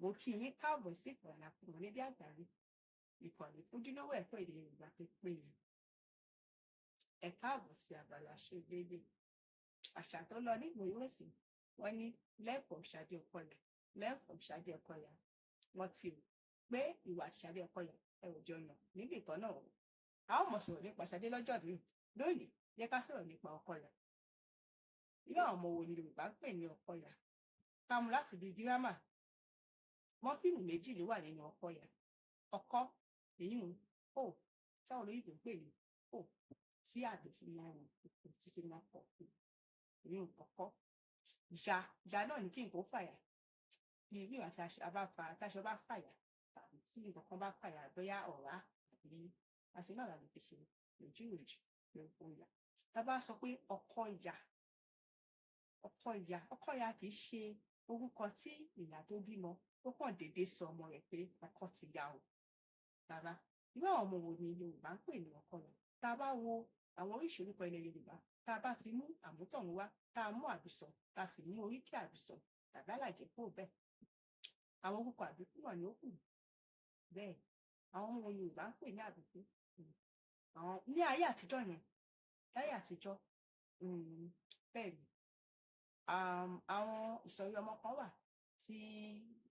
Mo kí yín káàbọ̀ sí ìkànnì Àkọmọlédè Àgbáyé, ìkànnì fúnjúlówó ẹ̀kọ́ èdè Yorùbá tó péye. Ẹ káàbọ̀ sí abala ṣógbédè. Àṣà tó lọ nígboro nísìnyí, wọ́n ní learn from Ṣadé Ọkọyà, learn from Ṣadé Ọkọyà. Wọ́n ti rò pé ìwà àti Ṣadé Ọkọyà ẹ ò jọ yàn níbì kan náà o. A ó mọ̀ sọ̀rọ̀ nípa Ṣadé lọ́jọ́ míì. Lónìí, jẹ́ ká sọ̀rọ̀ nípa Ọkọyà. Irú àwọn ọmọ wo ni Yorùbá ń pè ní Ọkọyà? Ká mú láti ibi gírámà. Mọ́fíìmù méjì ló wà nínú Ọkọyà. Ọkọ́, èyí o, táwọn olóyìnbó ń pè ní o, tí àgbẹ̀ fi máa ń ro oko, tí fi máa ń kọ oko, èyí ọkọ́. Ya, ya náà ní kí nǹkan ó fàya. Bí ìgbà tí a bá fa, táṣọ bá fàya tàbí tí nǹkan kan bá fàya, bóyá ọ̀rá àbí aṣọ náà la lè fi ṣe ìjúwèé pé ó ya. Tá bá sọ pé ọkọ́ ya, ọkọ́ ya, ọkọ́ ya kì í ṣe orúkọ tí ìyá tó bímọ ó kàn déédé sọ ọmọ rẹ̀ pé ọkọ́ ti ya o. Rárá. Irú àwọn ọmọ wo ni Yorùbá ń pè ní Ọkọyà? Tá bá wo àwọn oríṣi orúkọ ilẹ̀ Yorùbá, tá bá ti mú àmútọ̀runwá, tá mú àbísọ, tá sì mú oríkì àbísọ tàbí àlàjẹ́ kúrò bẹ́ẹ̀, àwọn orúkọ àbíkú náà ni ó kù. Bẹ́ẹ̀, àwọn ọmọ Yorùbá ń pè ní àbíkú. Àwọn ní ayé àtijọ́ yẹn, láyé àtijọ́, bẹ́ẹ̀ ni, àwọn ìsọ̀rí ọmọ kan wà tí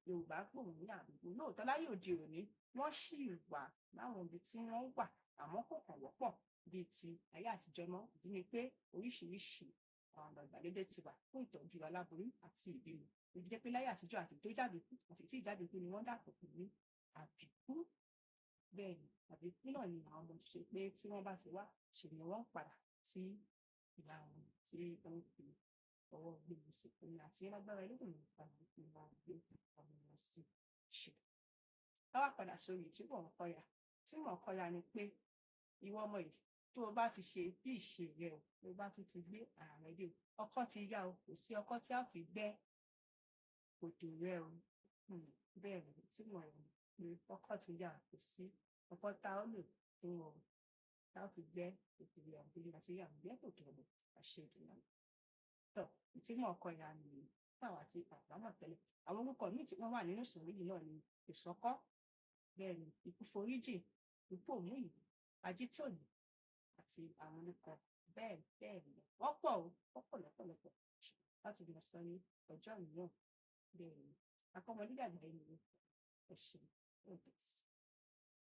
Yorùbá pè wọ́n ní àbíkú. Lóòótọ́ láyé òde òní, wọ́n ṣì wà láwọn ibi tí wọ́n wà, àmọ́ kò kàn wọ́pọ̀ bíi ti ayé àtijọ́ mọ́. Ìdí ni pé oríṣiríṣi àwọn ọ̀nà ìgbàlódé ti wà fún ìtọ́jú aláboyún àti ìbímọ. Ó jẹ́ pé láyé àtijọ́, àti tó jàbíkú àti tí ìjàbíkú ni wọ́n dàpọ̀ pè ní àbíkú. Bẹ́ẹ̀ ni, àbíkú náà ni àwọn ọmọ tó ṣe pé tí wọ́n bá ti wá, ṣe ni wọ́n padà sí ìyá wọn tí ó ń fi ọwọ́ gbé wọn sí. Èmi àti yín lágbára Elédùmarè padà fi máa gbé ọmọ wọn sí ṣe. Ká wá padà sórí ìtúbọ̀ Ọkọyà. Ìtúmọ̀ Ọkọyà ni pé ìwọ ọmọ yìí, tó o bá ti ṣe bí ìṣe rẹ o, tó o bá tún ti gbé ara rẹ dé o, ọkọ́ ti yá o, kò sí ọkọ́ tí a fi gbẹ́ kòtò rẹ o. Bẹ́ẹ̀ ni, ìtumọ̀ rẹ̀ ni pé ọkọ́ ti yá o, kò sí ọkọ́ tá ó lò fún ọ, tá ó fi gbẹ́ kòtò rẹ àbí àti yà gbẹ́ kòtò rẹ. Àṣẹ Èdùmàrè. Tọ́, ìtumọ̀ Ọkọyà nìyí fún àwa tí a bá mọ̀ tẹ́lẹ̀. Àwọn orúkọ míì tí wọ́n wà nínú ìsọ̀rí yìí náà ni ìsọkọ́, bẹ́ẹ̀ ni, ìkúforíjì, ìpòmúyì, ajítòní àti àwọn orúkọ bẹ́ẹ̀ bẹ́ẹ̀ lọ. Wọ́n pọ̀ o, wọ́n pọ̀ lọ́pọ̀lọpọ̀ láti lọ sọ ní ọjọ́ mìíràn. Bẹ́ẹ̀ ni, Àkọmọlédè Àgbáyé ni orúkọ. Ẹ ṣeun. Ó dàbọ̀.